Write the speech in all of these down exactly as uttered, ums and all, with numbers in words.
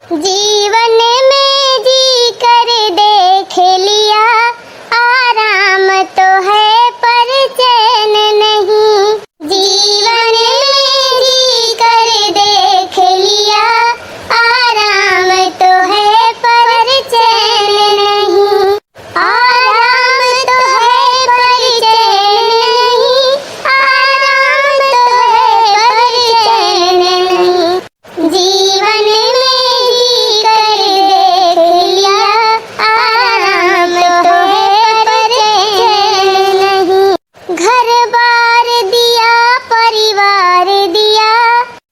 जीवन में जी कर देख लिया, आराम तो है पर चैन नहीं। जीवन में जी कर देख लिया, आराम तो है पर चैन नहीं। आराम तो है पर चैन नहीं, आराम तो है पर चैन नहीं। जीवन में जी कर देख लिया, आराम तो है पर चैन नहीं। घर बार दिया, परिवार दिया,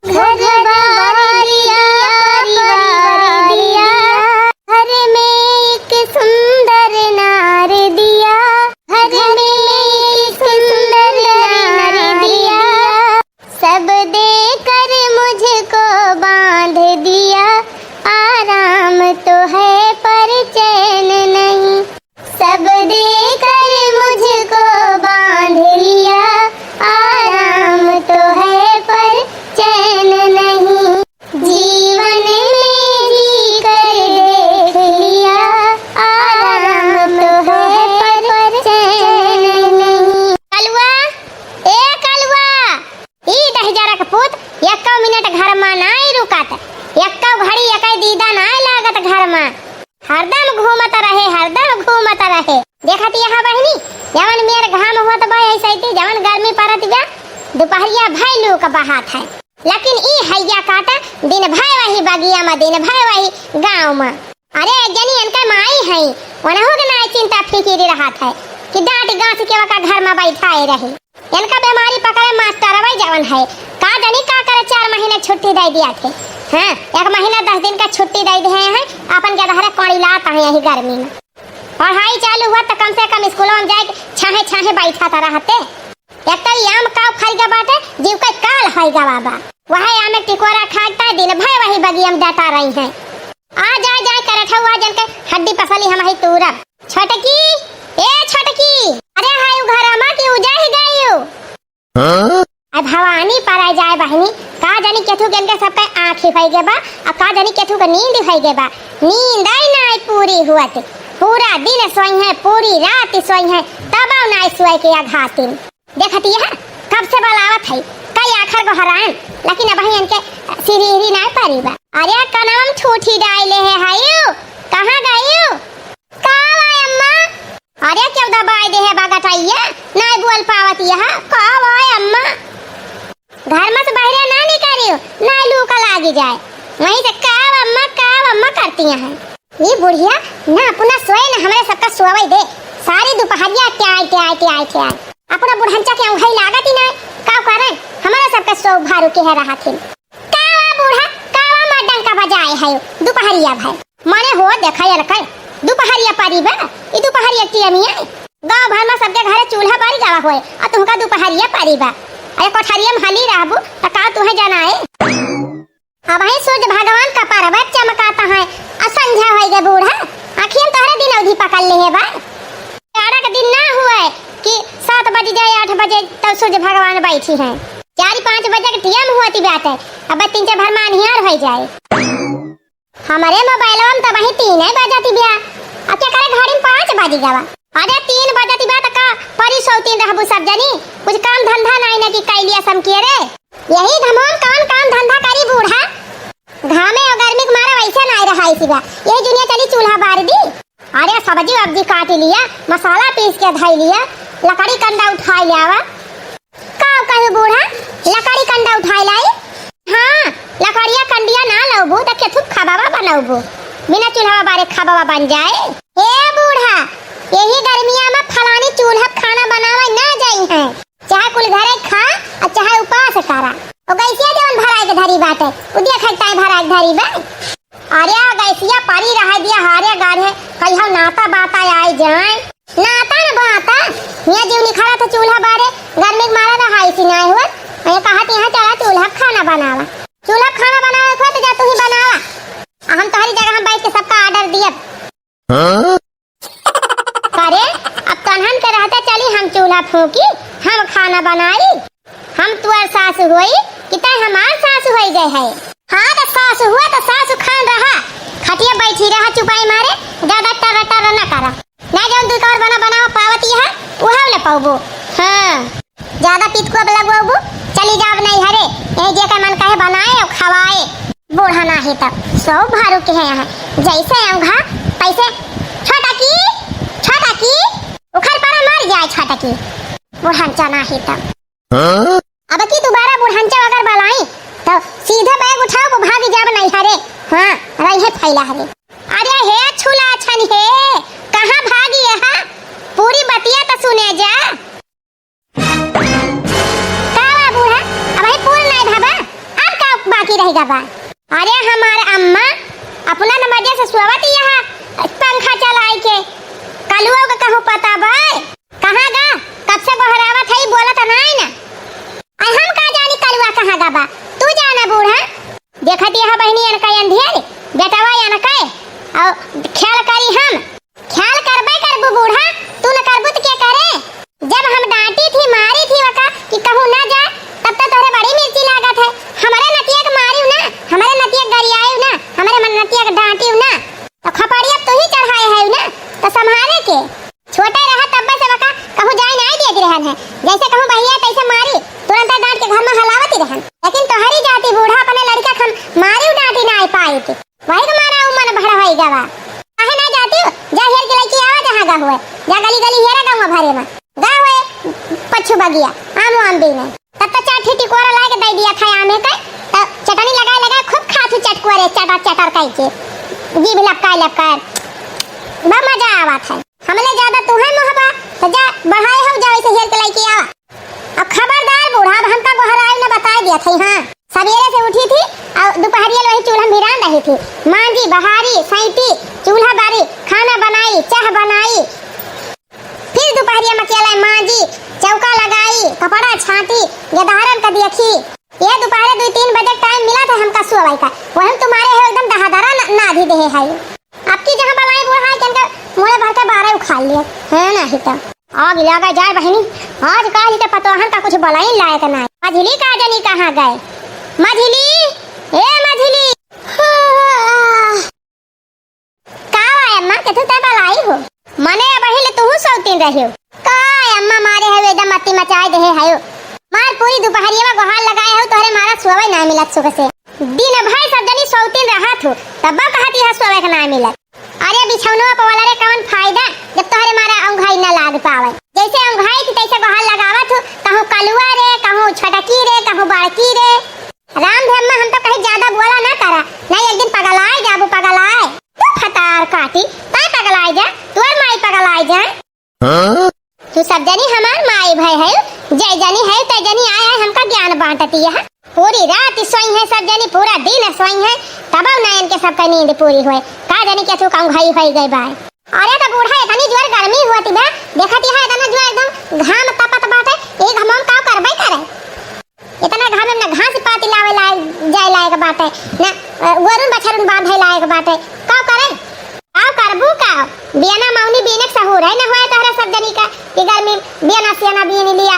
घर बार दिया, परिवार दिया, घर में एक सुंदर नार दिया, घर में एक सुंदर नार दिया। सब देकर मुझको बांध दिया, आराम तो है पर चैन नहीं। सब देकर मुझको बांध लिया, आराम तो है पर चैन नहीं। जीवन में जी कर देख लिया, आराम तो है पर चैन नहीं। कलुआ, ए कलुआ, ई दहिजरा के पूत एक्को मिनट घर मा नाई रुकत, एक्को घड़ी एकै दीदा नाई लागत घर मा। हरदम घूमत रहे, हरदम घूमत रहे। देखत यहाँ बहिनी, जवन मेर घाम होत बा ऐसै ती, जवन गर्मी परत बा, दुपहरिया भई लू क बहात है। लेकिन ई हइया काटा दिन भई वही बगिया मा, दिन भई वही गाँव मा। अरे एक जनी इनकै माई है, उनहू के नाई चिंता फिकिर रहत है कि डाँट गाँस के वका घर मा बैठाए रही। इनका बेमारी पकड़े मास्टरवै जवन है, का जनी का करे, चार महीने छुट्टी दइ दिया थे। हाँ, एक महीना दस दिन का छुट्टी दइ दिहे हैं, अपन के दहरे कोड़ी लात है यही गर्मी मा। पढ़ाई चालू हुआ त कम से कम स्कूलवा मा जाए के छाहे छाहे बैठत रहते। एक तो ई आम काव फरिगा बाटे, जीव के काल होइगा बाबा। वहै आमे टिकोरा खाइता दिन भई वही बगिया मा डटा रही हैं। आ जाए जाए करत हऊ, आज इनकै हड्डी पसली हमही तूरब। छोटकी, ए छोटकी, अरे हाय उ घरमा कि उजहि गइउ। हाँ? अब भवानी पराए जाए बहिनी, का जनी केथू के इनके सबकै आँखी होइगे बा, आ का जनी केथू के नींद होइगे बा। नींदै नाई पूरी हुअत, पूरा दिन सोइहैं, पूरी रात सोइहैं, तबौ नाई सोए के अघातिन। देखत यह कब से बलावत है, कई आखर गोहरान, लेकिन अबहीं इनके सिरहिरी नाई परी बा। अरे कनवा मा ठूठी डाइले है हायू, कहाँ गइउ? का बा अम्मा? अरे केव दबाइ देहे बा गटइया, नाई बोल पावत यह, का बा अम्मा? घर मा से बहरे ना निकरिउ, नाई लू क लागि जाए। वहीं से का बा अम्मा, का बा अम्मा करती हैं। ई बुढ़िया ना अपना सोए ना हमरे सबका सोवै दे। सारी दुपहरिया ट्याय, ट्याय, ट्याय, ट्याय। अपना बुढ़ंचा के औंघई लागत ही ना। का करे? हमरे सबका सो भारू के है रहत ही। का वा बूढ़ा, का वा मार डंका बजाए है दुपहरिया भई। मने हो देखा ये लकै, दुपहरिया परी बा, ई दुपहरिया टियमिया। गाँव भर मा सबके घरे चूल्हा बरि गवा होए, आ तुहका दुपहरिया परी बा। अरे कोठरिया मा हली रहबू, त का तुहे जनाए? अबहीं सूर्य भगवान कपारवा चमकात हैं, आ संझा होइगे बूढ़ा, आँखिया मा तोहरे दिन अवधि पकड़ लेहे बा। जाड़ा के दिन ना हुए कि सात बजि जाए, आठ बजे, तब सूर्य भगवान बैठी हैं। चार पाँच बजे के टियम होती बात है, अब तीन चार भर मा अन्हियार होइ जाए। हमरे मोबाइलवा मा त अबहीं तीन बजत बा, अब केकरे घड़ी मा पाँच बजि गवा। अरे तीन बजत बा त का परी सौतीन रहबू सब जनी, कुछ काम धंधा नाई ना कि कैलिया समकिए रे। यही घमवा मा कवन काम धंधा करी बूढ़ा? घामे और गर्मी के मारे वैसे नाई रहाई सिवा। यही जुनिया चली चूल्हा बार दी। अरे सब्जी वब्जी काटि लिया, मसाला पीस के धइ लिया, लकड़ी कंडा उठाइ ल्यावा। का कही बूढ़ा, लकड़ी कंडा उठाइ लाई? हाँ, लकड़िया कंडिया ना लउबू त केथू खाबावा बनउबू? बिना चूल्हा बारे खाबावा बन जाए? ए बूढ़ा, यही गर्मिया मा फलानी चूल्हा खाना बनावे ना जइहैं। चाहे कुल घरे खा, आ चाहे उपास करा। ओ गैसिया जवन भराए के धरी बाटे, उ देखा ताई भराए के धरी बा। अरे गैसिया परी रहा दिया हारे गाढ़े, कहियो नाता बाता आए जाए। नाता न बाता, हिया जीव निखारा त चूल्हा बारे, गर्मी के मारे रहाई सी नाई हुआ। मैं कहत यहाँ चला चूल्हा खाना बनावा। चूल्हा खाना बनावे खुआ त जा तू ही बनावा। आ हम तोहरी जगह हम बैठ के सबका order दियब। हाँ? करे, अब तनहन के रहते चली हम चूल्हा फूकी, हम खाना बनाई, हम तुअर सास होई कि तै हमार सास होई गए है। हाँ त सास हुआ त सास खान रहा, चुपाई मारे, ज्यादा टर टर न करा। ना जौन दुई कौर बना बनावा पावत यह, उहाव न पउबू। हाँ, ज्यादा पितकुआ लगवउबू, चली जाब नैहरे, यही जे के मन कहे बनाए अउ खवाए। बूढ़ा नाही तब, सौ भारू के है यहाँ, जैसे औंघा, तैसे छोटकी, छोटकी, उखड़ पड़ा मर जाए छोटकी। बुढ़ंचा नाही तब। हाँ? अब की दोबारा बुढ़ंचा अगर बलाई, तो सीधे बैग उठाओ, वो भाग जाब नैहरे। हाँ, रही है फैला हरे। अरे हे छुला छन हे, कहाँ भागी है? पूरी बतिया तो सुने जा। का बा बूढ़ा, अबही पूर नाई भवा, अब का बाकी रह गवा? अरे हमार अम्मा अपना न मजे से सोवत यहाँ पंखा चलाई के, कलुओ के कहूँ पता बा? कहाँ गा? कब से बहरावत है, बोलत नाई ना। अरे हम का जानी कलुआ कहाँ गा बा, तू जाना बूढ़ा। देखत यहाँ बहिनी अनका अंधियर, बेटवा अनका, और ख्याल करी हम। ख्याल करबे करबू बूढ़ा, तू न करबू त के करे? जब हम डांटी थी, मारी थी वका कि कहूँ न जा, तब तो तोहरे बड़ी मिर्ची लागत है। हमरे नतिया के मारियो ना, हमरे नतिया के गरियाइयो ना, हमरे मन नतिया के डांटियो ना, तो खपड़िया तू ही चढ़ाए है ना, तो संभाले के। छोटे रहा तब्बे से वका कहूँ जाए नाई देत रहन है, जैसे कहूँ बहिया तैसे मारी, तुरंत डांट के घर में हलावत ही रहन। लेकिन तोहरी जाति बूढ़ा अपने लड़का खन मारी डांटी नाई पाई थी। वही के मारा उ मन भड़ा होई गवा। काहे ना जाती हो? जा हेर के लइके आवा जहाँ गा हुए। जा गली गली हेरा गाँव भरे में। गा हुए पच्छू बगिया, आम वाम बीने। तब तो चार ठीटी कोरा लाए के दे दिया था आमे के। तो चटनी लगाए लगाए खूब खात हूँ चटकुआ रे, चटर चटर कह के। जीभ लपकाए लपकाए। बा मजा आवत है। हमले ज्यादा तू है मोहबा, तो जा बढ़ाए हो, जा वैसे हेर के लइके आवा। अब खबरदार बूढ़ा, अब हमका गोहराई न बताए दिया थी। हाँ, सवेरे से उठी थी और दोपहरिया वही चूल्हा में भिरान रही थी। मांजी, बहारी, सैंती, चूल्हा बारी, खाना बनाई, चाह बनाई, फिर दोपहरिया में अकेला मांजी, चौका लगाई, कपड़ा छांटी, गेदहरन का देखी। ये दोपहरे दो तीन बजे टाइम मिला था हमका सोवाई का, वही तुम्हारे है एकदम दहादरा न-, नाधी देहे है। अब की जहाँ बलाई बूढ़ा है, इनका मुड़े भर के बारह उखाड़ लिए। है ना ही तो। आग लगा जाए बहिनी, आज काल के पतोहन का कुछ बलाई लायक ना है। मझिली का जनी कहाँ गए? मझिली, ए मझिली। का बा अम्मा, केथू तै बलाई हो? मने अबहिल तुहू सौतीन रहियो। का अम्मा मारे है, एकदम मत्ती मचाए देहे है। मार पूरी दोपहरिया में गोहार लगाए हो, तोहरे मारा सोवे ना मिलत सुख से। दिन भर सब जनी सौतीन रहत हो, तब कहती है सोवे के ना मिलत। अरे बिछौनवा पवाला रे, कवन फायदा जब तोहरे मारा औंघाई न लाग पावे। जैसे औंघाई थी तैसे गोहार लगावत हो, कहूँ कलुआ रे, कहूँ छोटकी रे, कहूँ बड़की रे। राम धर्मा हम तो कहीं ज्यादा बोला ना करा, नहीं एक दिन पगलाए जाबू पगलाए। तू फतार काटी, तै पगलाए जा, तोर माई पगलाए जा। हाँ? तू सब जनी हमार माई भाई है, जय जनी है, तय जनी आए आए हमका ज्ञान बांटती है। पूरी रात सोई है सब जनी, पूरा दिन सोई है, तब ना इनके सबका नींद पूरी होए। का जनी के तू कहूँ घई होई गई बाय। अरे तो बूढ़ा इतनी जोर गर्मी हुआ थी बे, देखती है इतना जोर एकदम घाम तपत बाटे, ये घाम में का करबे करे? इतना घाम में ना घास पाती लावे लायक, जाए लायक बाटे, ना, अ, गोरुन बछरुन बांधे लायक बाटे। का करे? का करबू का? बियना मौनी बीने के सहूर है ना हुआ तोहरा सब जनी का, कि गर्मी में बियना सियना बीन लिया,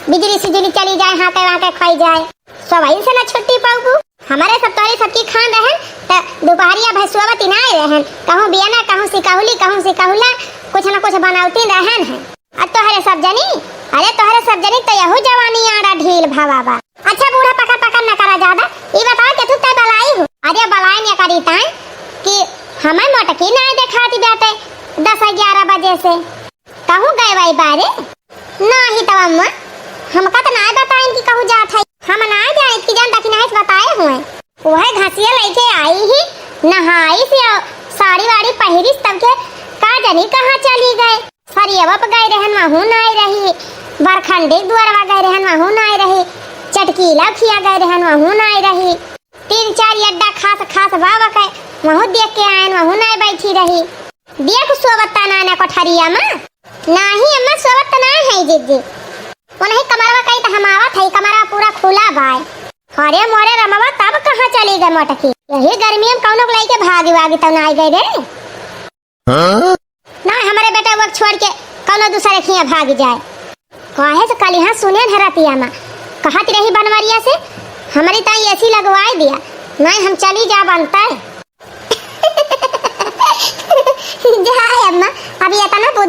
बिजली सिजली चली जाए, हाँ के वहाँ के खाई जाए। सवाई से ना छुट्टी पाऊबू। हमारे सब तोहरे सबकी खान रहन, त दोपहरिया भर सोवत ही ना रहन। कहूँ बियना, कहूँ सिकहुली, कहूँ सिकहुला, कुछ ना कुछ बनावती रहन है। अब तोहरे सब जनी, अरे तोहरे सब जनी तो यहू जवानी आड़ा ढील भवा बा। अच्छा बूढ़ा पकड़ पकड़ न करा ज्यादा, ई बताओ कि तू तय बलाई हो? अरे बलाई न करी ताई कि हमें मोटकी ना देखाती बाटे दस ग्यारह बजे से। कहूँ गए बाई बारे? नाही तो अम्मा, हमका तो ना बताइन कि कहूँ जात है। हम ना जाइत कि जान तक नहीं बताए हुए। वह घसिया लेके आई ही, नहाई से और साड़ी वाड़ी पहिरिस तब के का जानी कहाँ चली गए। सरियवा पे गए रहन, वहू नाई रही। बरखंडी दुआरवा गए रहन, वहू नाई रही। चटकीला खिया गए रहन, वहू नाई रही। तीन चार अड्डा खास खास बाबा के, वहू देख के आयन, वहू नाई बैठी रही। देख सोवत तना ना कोठरिया में। नाही अम्मा, सोवत तना है जिज्जी। वो नहीं कमरवा कही तो हम आवत है, कमरवा पूरा खुला बाय। अरे मोरे रमवा, तब कहाँ चली गए मोटकी? यही गर्मी में कौनो को लेके भागी वागी तो ना आई गए रे। हाँ? ना, हमारे बेटा वो छोड़ के कौनो दूसरे खिया भाग जाए। काहे से कल यहाँ सुने न रतिया में कहत रही बनवरिया से, "हमारी ताई एसी लगवाए दिया, नहीं हम चली जा बनता है।"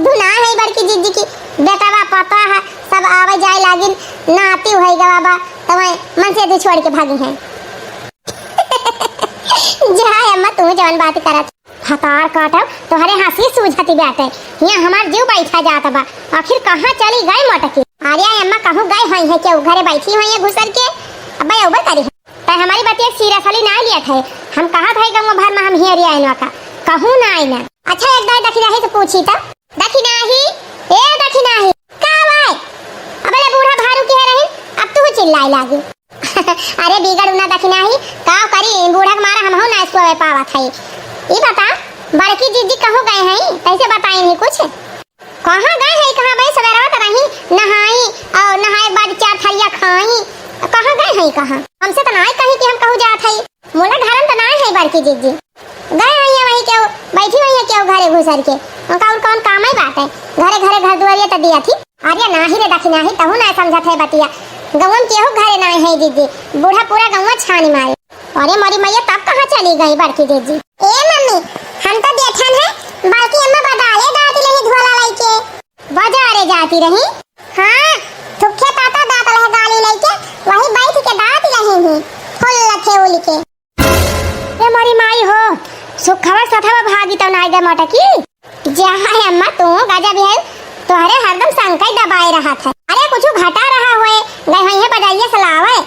धुना है बड़की जिज्जी की, बेटवा पता है, सब आवे जाए लागिन, नाती होई गवा बा, तवे मन से दू छोड़ के भागी हैं। जा अम्मा, तू जवन बात करत। हतार काटब, तोहरे हँसी सूझती बाटे। हियाँ हमार जीव बैठा जात बा। आखिर कहाँ चली गई मोटकी? अरे अम्मा, कहूँ गई होइहैं केहू, घरे बैठी होइहैं घुसर के। अब्बे अउबे करी। तै हमारी बतिया seriously ना लियत है। हम कहत है गाँव भर मा हम हियरी आइन का। कहूँ ना आइन। अच्छा, एक दाई दखिनाही से पूछी तो। दखिनाही, ए दखिनाही, का बाय? अबले बूढ़ा भारू किहे रही, अब तू चिल्लाए लागी। अरे बिगड़ू ना दखिनाही, का करी, बूढ़ा के मारा हमहू ना सोवे पावत है। ई बता, बड़की जिज्जी कहूँ गए हैं, कैसे बताई नहीं कुछ? कहाँ गए हैं, कहाँ भाई, सवेरवा तो रही, नहाई, और नहाए के बाद चार थरिया खाई, कहाँ गए हैं, कहाँ? हमसे तो ना कही कि हम कहूँ जात है। मोला घरन त नाय है बड़की जिज्जी। गए होइहैं वही केहू, बैठी होइहैं केहू घरे घुसर के। उनका और कौन काम है बाटे? घरे घरे घर दुआरिया त दिया थी। अरे नाही रे दखिनाही, तहू ना समझत है बतिया। गवन केहू घरे नाय है जिज्जी। बूढ़ा पूरा गौवा छानी मारे। अरे मोरी मैया, तब कहाँ चली गई बड़की जिज्जी? ए मम्मी, हम तो देखन है, बड़की अम्मा बजारे जाती रही झोला लइके। बजारे जाती रही? हाँ, थुक्खे ताता दाँत लहे गाली लइके, वही बैठ के दाँत रही ही, फुल लखे उल के। ए मोरी माई हो, सुखवा सथवा भागी तो नाई दे मोटकी। जा है अम्मा, तू गजब है, तोहरे हरदम संकई दबाए रहत है। अरे कुछ घटा रहा होए, गए होइहैं बजारिया से लावे,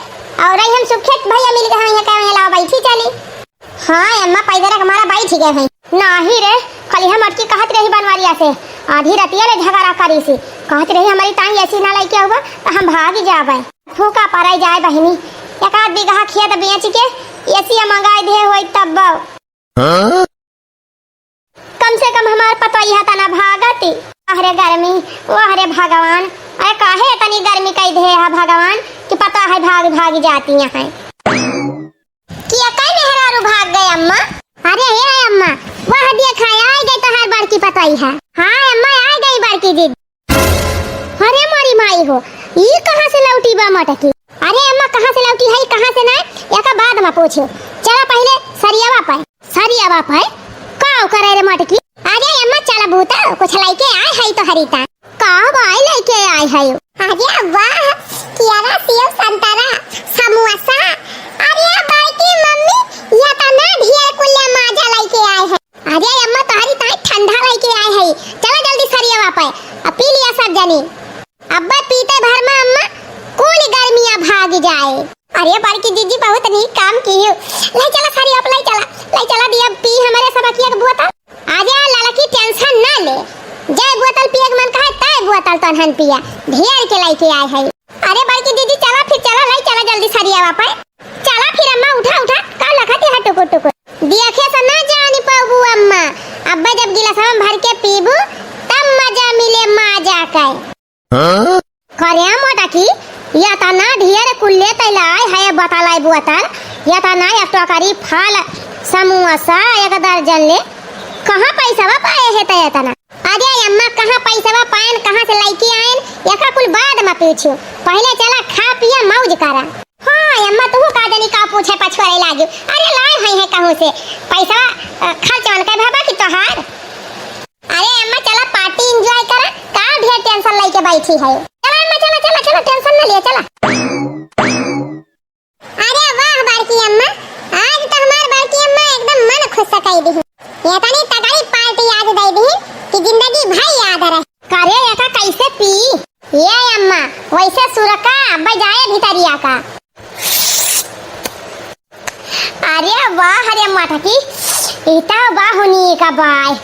और हम सुखे भैया मिल गए होइहैं, कहे होइहैं लाओ बैठी चली। हाँ अम्मा, पैदल हमारा बैठ गए हैं। नाही रे, कलिहा मोटकी कहत रही बनवरिया से, आधी रतिया ले झगड़ा करी सी, कहत रही हमारी ताई AC ना लइके आउबा तो हम भागी जाबे। फूका पराई जाए बहिनी, एक आध बीघा खेत बेच के AC मंगाए दे होई तब। हाँ? कम से कम हमार पतोहिया तना भागती। वाह रे गर्मी, वाह रे भगवान, अरे काहे इतनी गर्मी कई दे है भगवान कि पता है भाग भागी जाती हैं। कि एकै मेहरारू भाग गए अम्मा। अरे हे अम्मा, वाह देखा, आइ गई तोहार बड़की पतोहिया। हाँ अम्मा, आइ गई बड़की जिज्जी। अरे मोरी माई हो, ई कहाँ से लौटी बा मोटकी? अरे अम्मा, कहाँ से लौटी है, कहाँ से ना, एका बाद मा पूछो। चला पहिले सरियावा पाए। सरियावा पाए? का करे रे मोटकी? अरे अम्मा, चला बूता, कुछ लइके आए है तोहरी ता। का बाई लइके आए है? अरे वाह, केरा, सेव, संतरा, समोसा। अरे बड़की मम्मी, एतना ढेर कुल्ले माजा लइके आए है। अरे अम्मा, तोहरी ताई ठंडा लइके आए है। चला जल्दी सरियावा पाए, अब पी लिया सब जनी। अब्बे पीते भर मा अम्मा, कुल गर्मियाँ भाग जाए। अरे बड़की जिज्जी, बहुत नीक काम की हो। लाई चला सरियावा पाए, लाई चला, लाई चला दिया पी हमारे सब अखिया के बोतल। अरे ललकी tension ना ले, जय बोतल पिए के मन कहे तय बोतल तनहन पिया, ढेर के लइके आए है। अरे बड़की जिज्जी चला फिर चला, लाई चला जल्दी सरियावा पाए। चला फिर अम्मा उठा उठा, का लखत है टुकुर टुकुर। देखे से ना जानी पाबू अम्मा, अब्बे जब गिलासवा में भर के पीबू तब मजा मिले मजा के। हाँ? करे मोटकी, एतना ढेर कुल्ले तैलाई है बतलाई बोतल, एतना एक टोकरी फल, समोसा एक दर्जन ले, कहाँ पैसवा पाए है तै एतना? अरे अम्मा, कहाँ पैसवा पाएन, कहाँ से लइके आएन, एका कुल बाद मा पूछू, पहिले चला खा पिया मौज करा। हाँ अम्मा, तू का जानी का पूछे पछोरे लागी। अरे लाए होइहैं कहूँ से, पैसवा, अ, खर्च मन के भवा कि तोहार। अरे अम्मा, चला party enjoy करा, का ढेर tension लइके बैठी है। चला अम्मा, चला, चला, चला, tension ना लिया, चला। अरे वाह बड़की अम्मा, आज तो हमार बड़की अम्मा एकदम मन खुश कई दी। एतनी तगड़ी party आज दे दी कि जिंदगी भर याद रहे। करे एका कैसे पी? ये अम्मा, वैसे सुरका, अब्बे जाए भितरिया का। अरे वाह रे मोटकी, ई तो बाहुनी का बाय,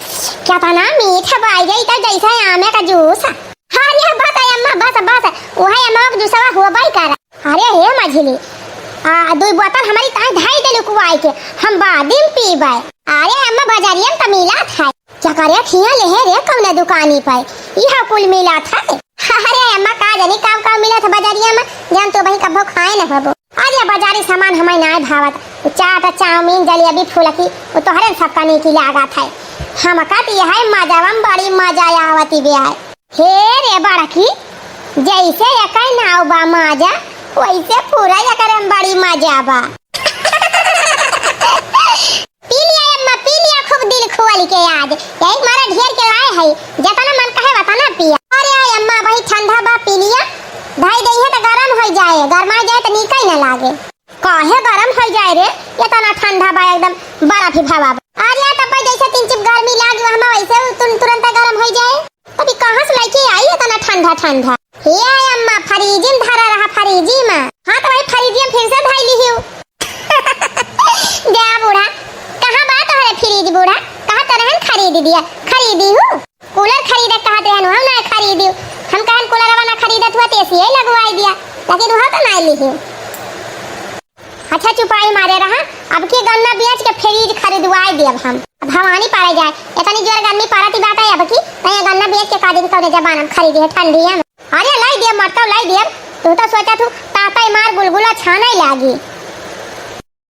केतना मीठ बाय रे, ई तो जैसे आमे का juice। अरे बस अम्मा, बस, बस, उहे अम्मा का जूसवा होबे करा। अरे हे मझली, आ, दुई बोतल हमारी ताई धाई दे लुकवाई के, हम बादिम पीबे। अरे अम्मा, बजरिया में तो मिला था। का करे खिया ले है रे कौने दुकानी पे, इहा कुल मिला था। अरे अम्मा, का जानी का का मिला था बजरिया में, जान तो भाई कभो खाए न होबो। अरे बजारी सामान हमें ना भावत, चाट, चाउमीन, जलेबी, फुलकी, वो तोहरे सबका नीकी लागत है। हमका तो यह मजावा में बड़ी मजा आवती बे आए। हे रे बड़की, जैसे एकै नाव बा माजा, वैसे पूरा एकरे में बड़ी मजा बा। पी लिया अम्मा, पी लिया खूब दिल खोल के आज। यही मारा ढेर के लाए है, जतना मन कहे बड़ा फिफावा बा। अरे तब जैसे तीन चिप गर्मी लागी, वहाँ वैसे उ तुन-, तुरंत गरम होइ जाए। अभी कहाँ से लइके आई इतना ठंडा ठंडा? हे अम्मा, फ्रिज में धरा रहा, फ्रिज में। हाँ, तो वही फ्रिज में फिर से धइली हूँ। जा बूढ़ा, कहाँ बा तोहरे फ्रिज बूढ़ा? कहाँ तो रहन खरीद दिया, खरीदी हूँ। कूलर खरीदे कहत रहन, हम ना खरीदी। हम कहन कूलरवा ना खरीदत हुआ तो एसी ही लगवाई दिया, लेकिन वह तो ना ली हूँ। अच्छा चुपाई मारे रहा, अब की गन्ना बेच के फ्रिज खरीदवाए देब हम। अब भवानी पड़े जाए, इतनी जोर गर्मी पड़त ही बाटे अब की, तो ये गन्ना बेच के का दिन कौने जमाना में खरीदी है ठंडी है। अरे लाई देब मटका लाई देब, तू तो सोचा तू ताता मार गुलगुला छाने लागी।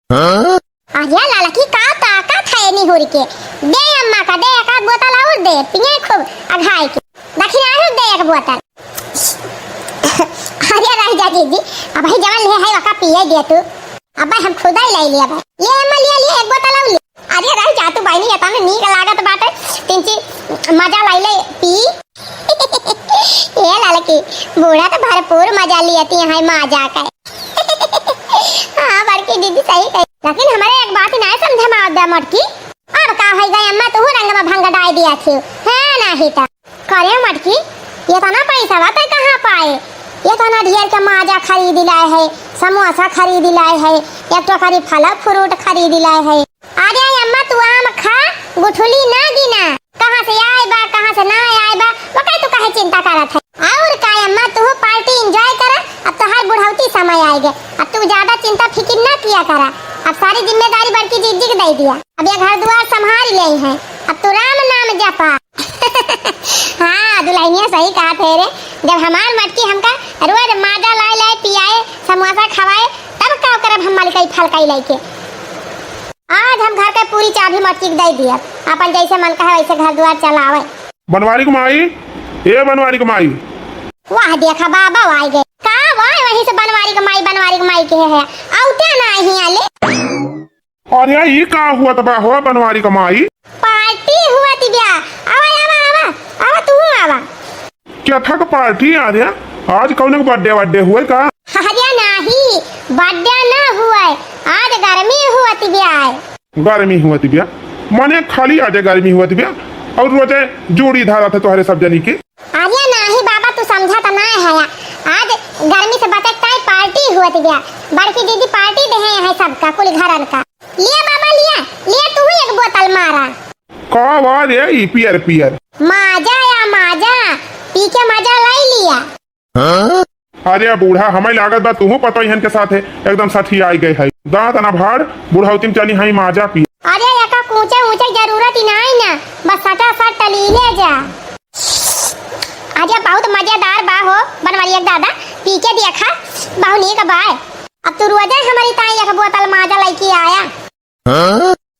हाँ? अरे लाला की का ताकत है निहुर के, दे अम्मा का दे एक आध बोतल और दे, पिए खूब अघाई के। दक्षिणा आयो दे एक बोतल। अरे रह जा जीजी, अब ही जवन ले है ओका पिए दे तू। अब हम खुदा ही ले लिया भाई। ले अम्मा, ले, ले, एक बोतल और ले। अरे रह जा तू बहनी, ये तने नीक लागत बाटे। तिनची मजा लाई ले, पी। ए ललकी, बूढ़ा तो भरपूर मजा लियती है मजा का। हाँ, बड़की दीदी सही कही। लेकिन हमारे एक बात ना समझ में आवत बा मोटकी। अब का होई गई अम्मा, तू रंग में भंग डाई दिया थी। है नाही तो। करे मटकी, इतना पैसा तै कहाँ पाए? इतना ढेर के माजा खरीद लाए है, समोसा खरीद लाए है, एक टोकरी फल फ्रूट खरीद लाए है। अरे अम्मा, तू आम खा, गुठली ना गिना, कहाँ से आए बा, कहाँ से ना आए बा, वो काहे तू काहे चिंता करत है? और का अम्मा, तू पार्टी एंजॉय कर, अब तोहार बुढ़ौती समय आए गए, अब तू ज्यादा चिंता फिकिर ना किया करा, अब सारी जिम्मेदारी बड़की जीजी के दे दिया, अब ये घर दुआर संभाल ले है, अब तू राम नाम जपा। हाँ, दुल्हनिया सही कहा थे रे। जब हमार मटकी हमका रोज माजा लाए लाए पियाए, समोसा खवाए, तब का करब हम मलकई फलकई लइके? आज हम घर के पूरी चाबी मटकी के दे दिया, अपन जैसे मन कहे वैसे घर दुआर चलावे। बनवारी के माई, ए बनवारी के माई। वाह, देखा बाबा आए गए। का वाह, वहीं से बनवारी के माई, बनवारी के माई के है, आउते ना ही आले। अरे, ई का हुआ त बा हो बनवारी क माई? पार्टी हुआ ती ब्या। आवा, आवा, आवा, आवा, तू आवा। क्या था क पार्टी आ रहा? आज कौन क बर्थडे वर्डे हुए का? अरे नाही, बर्थडे ना हुए, आज गर्मी हुआ ती ब्या। गर्मी हुआ ती ब्या? माने खाली आज गर्मी हुआ ती ब्या? और रोजे जोड़ी धारा था तोहरे सब जनी के? अरे नाही बाबा, तू समझा त ना है। आज गर्मी से बचे ताई पार्टी हुआ ती ब्या। बड़की दीदी पार्टी दे है सबका, कुल घरन का। लिया बाबा, लिया, लिया, तू एक बोतल मारा। का बा रे ई पियर पियर? माजा या माजा, पी के मजा लाई लिया। अरे बूढ़ा, हमें लागत बा तूहू पतोहियन के साथे एकदम सठियाई गए है। दांत ना फाड़, बुढ़ौती में चली हई माजा पी। अरे एका कूचे ऊंचे जरूरत ही नाई ना, बस सटा सट टली ले जा। अरे बहुत मजेदार बा हो बनवारी एक दादा, पी के देखा, बहुत नीक बा। अब तू रोजे हमारी ताई एक बोतल माजा लइके आया।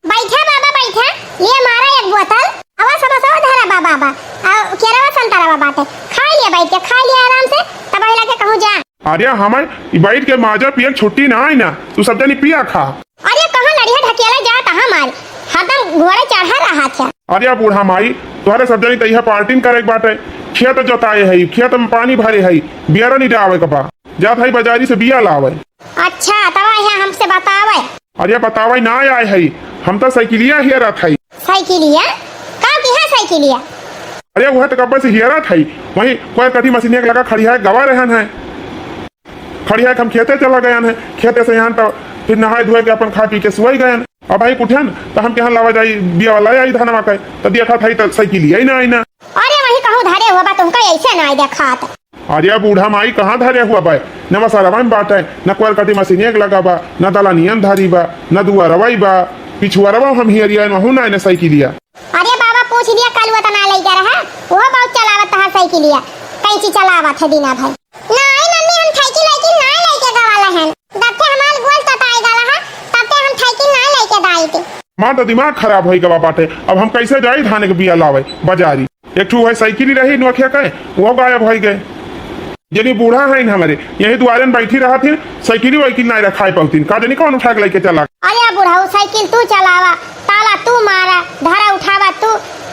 बैठा बाबा, बैठा, ले मारा एक बोतल। आवा समोसा धरा बा बाबा, आ केरवा संतरा बा बाटे, खा लिया बैठ के, खा लिया आराम से, तब अहिला के कहूँ जा। अरे हमर ई बैठ के माजा पियल छुट्टी ना आई ना, तू सब जनी पिया खा। अरे कहाँ लड़िया ढकेला जात हमार, हरदम घोड़े चढ़ा रहा था। अरे बूढ़ा माई, तोहरे सब जनी तैहा पार्टी करे के बाटे, खेत जोताए है, खेत में पानी भरे है, बियारा निरावे के बा, जात है बाजारी से बिया लावे। अच्छा, तब यहाँ हमसे बतावे। अरे बतावे ना आए है, हम तो साइकिलिया हेरत है। साइकिलिया? का की है साइकिलिया? अरे वह तो कब्बे से हेरत है, वही कोयर कटी मशीन एक लगा खड़ी है, गवा रहन है। खड़ी है, हम खेते चला गयन है, खेते से यहाँ तो फिर नहाए धोए के अपन खा पी के सोई गयन। अब भाई उठन तो हम कहाँ लावा जाई, बिया वाला आई धनवा के, तो देखा था तो साइकिलिया ही ना आई ना। अरे वही कहूँ धरे हुआ बा, तुमका ऐसे ना आई देखात। अरे बूढ़ा माई कहाँ धरे हुआ बा? न मसालावा में बाटे, न कोयर कटी मशीन एक लगा बा, न दलानियन धरी बा, न दुआरवा ही बा, पिछुआरवा हम हियरिया महू ना, न साइकिलिया। अरे बाबा पूछ लिया, कल वो तना लइके रहा, वो बहुत चलावत है साइकिलिया, कैंची चलावत है दीना भाई। नहीं मम्मी, हम साइकिल वाइकिल ना लइके गवाला हन, जब से हमार गोल तताई गला है, तब से हम साइकिल ना लइके दाई थी। माँ तो दिमाग खराब होई गवा बाटे, अब हम कैसे जाई धान के बिया लावे बाजारी? एक ठू वही साइकिल ही रही नोखिया के, वो गायब होई गए। जनी बूढ़ा है न हमरे, यही दुआरे में बैठी रहत ही, साइकिल वाइकिल नहीं रखाए पाउतीन, का जनी कौन उठा के लेके चला। अरे बूढ़ा, वो साइकिल तू चलावा, ताला तू मारा, धरा उठावा तू,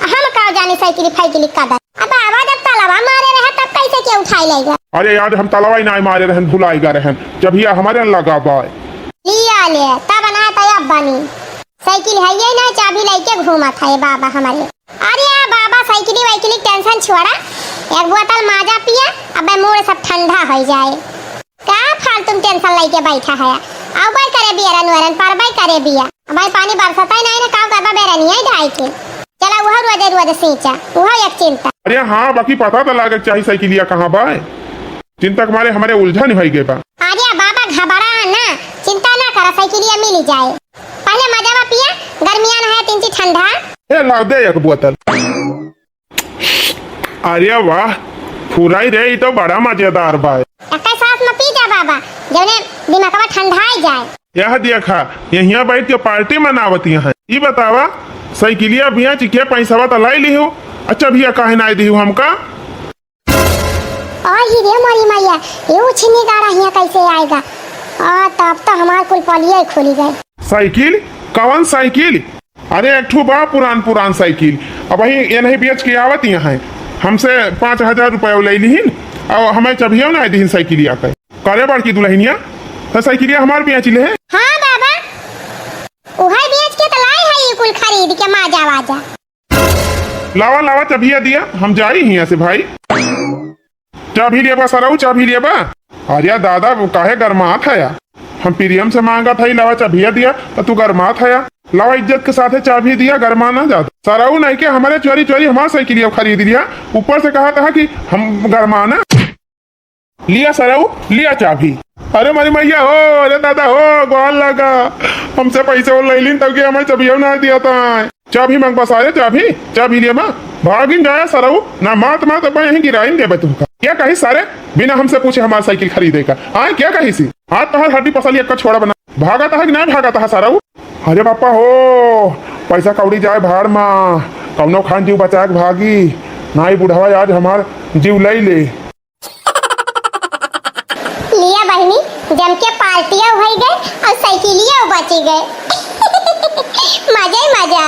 हम का जाने साइकिल फाइकिल का दर। अब बाबा जब तालावा मारे रहे तब कैसे के उठाई लेगा? अरे यार हम तालावा ही नहीं मारे रहन, भुलाई गा रहन, जब हिया हमारे लगा बाय। लिया ले, तब ना तब बनी। साइकिल है ये ना, चाबी लइके घूमत है बाबा हमरे। अरे बाबा, साइकिली वाइकिली के tension छोड़ा, एक बोतल माजा पिया, अबे मूड़ सब ठंडा होइ जाए। का फालतू में tension लइके बैठा है? अउबे करे बियरन वरन, परबे करे बिया। अबे पानी बरसत है नहीं ना, का करबा बेरनिया ही ढाई के। चला उहो रोजे रोजे सींचा, उहो एक चिंता। अरे हाँ, बाकी पता तो लागे के चाही साइकिलिया कहाँ बा। चिंता के मारे हमरे उलझन होइ गए बा। अरे बाबा घबरा ना, चिंता ना करा, साइकिलिया मिली जाए। पहले मजावा पिया, गर्मियान है तिनची ठंडा। ए, लाव दे एक बोतल। अरे वाह, फुराई रे, ई तो बड़ा मजेदार बा। एक्के साथ में पी जा बाबा, जउने दिमागवा ठंडाई जाए। यह देखा, यहिया बैठ के party मनावत हैं। ई बतावा, साइकिलिया बिया चिके पैसवा त लाई लिहू, अच्छा भैया काहे ना दिहू हमका? आ ही रे मोरी मैया, ये उछिनी गाड़ा हिया कैसे आएगा? आ, तब तो हमार कुल पलिया ही खुली गए। साइकिल? कौन साइकिल? अरे, एक ठो बा पुरान पुरान साइकिल, अबहीं ये नहीं बेच के आवत यहाँ है, हमसे पाँच हजार रुपया ले लिहिन, और हमें चबियो ना दिहिन साइकिलिया के। करे बड़की दुल्हनिया, तो साइकिलिया हमार बेच ले है। हाँ बाबा, उहे बेच के तो लाई है ये कुल खरीद के माजा वाजा। लावा, लावा, चबिया दिया, हम जाई हियां से भाई। चाभी लेबा सरऊ, चाभी लेबा? अरे दादा, वो काहे गरमात है या? हम प्रेम से मांगत हई, लावा चबिया दिया, तो तू गरमात है या? लावा इज्जत के साथे चाभी दिया, गरमा ना ज्यादा। सरऊ नहीं के हमारे चोरी चोरी हमार साइकिलिया खरीद लिया, ऊपर से कहा था कि हम गरमाना। लिया सरऊ, लिया चाभी। अरे मारी मैया हो, अरे दादा हो, गोहार लागा, हमसे पैसे वो ले लीन तब कि हमें चबिया ना दिया था। चाभी मांगबा सारे, चाभी, चाभी लिया माँ। भागिन जाया सरऊ, ना मात मात अब यहीं गिराइन देबे तुमका। क्या कही सारे, बिना हमसे पूछे हमार साइकिल खरीदे का? आए क्या कही सी? हाथ तोहर हड्डी पसली एक छोड़ा बना। भागत है कि नहीं भागत है सरऊ? अरे बापा हो, पैसा कौड़ी जाए भाड़ मा, कौनो खान जीव बचा के भागी, नाई बुढ़वा आज हमार जीव ले ले। लिया बहिनी, जम के पार्टिया होइ गए और साइकिलिया बची गए। मजा ही मजा।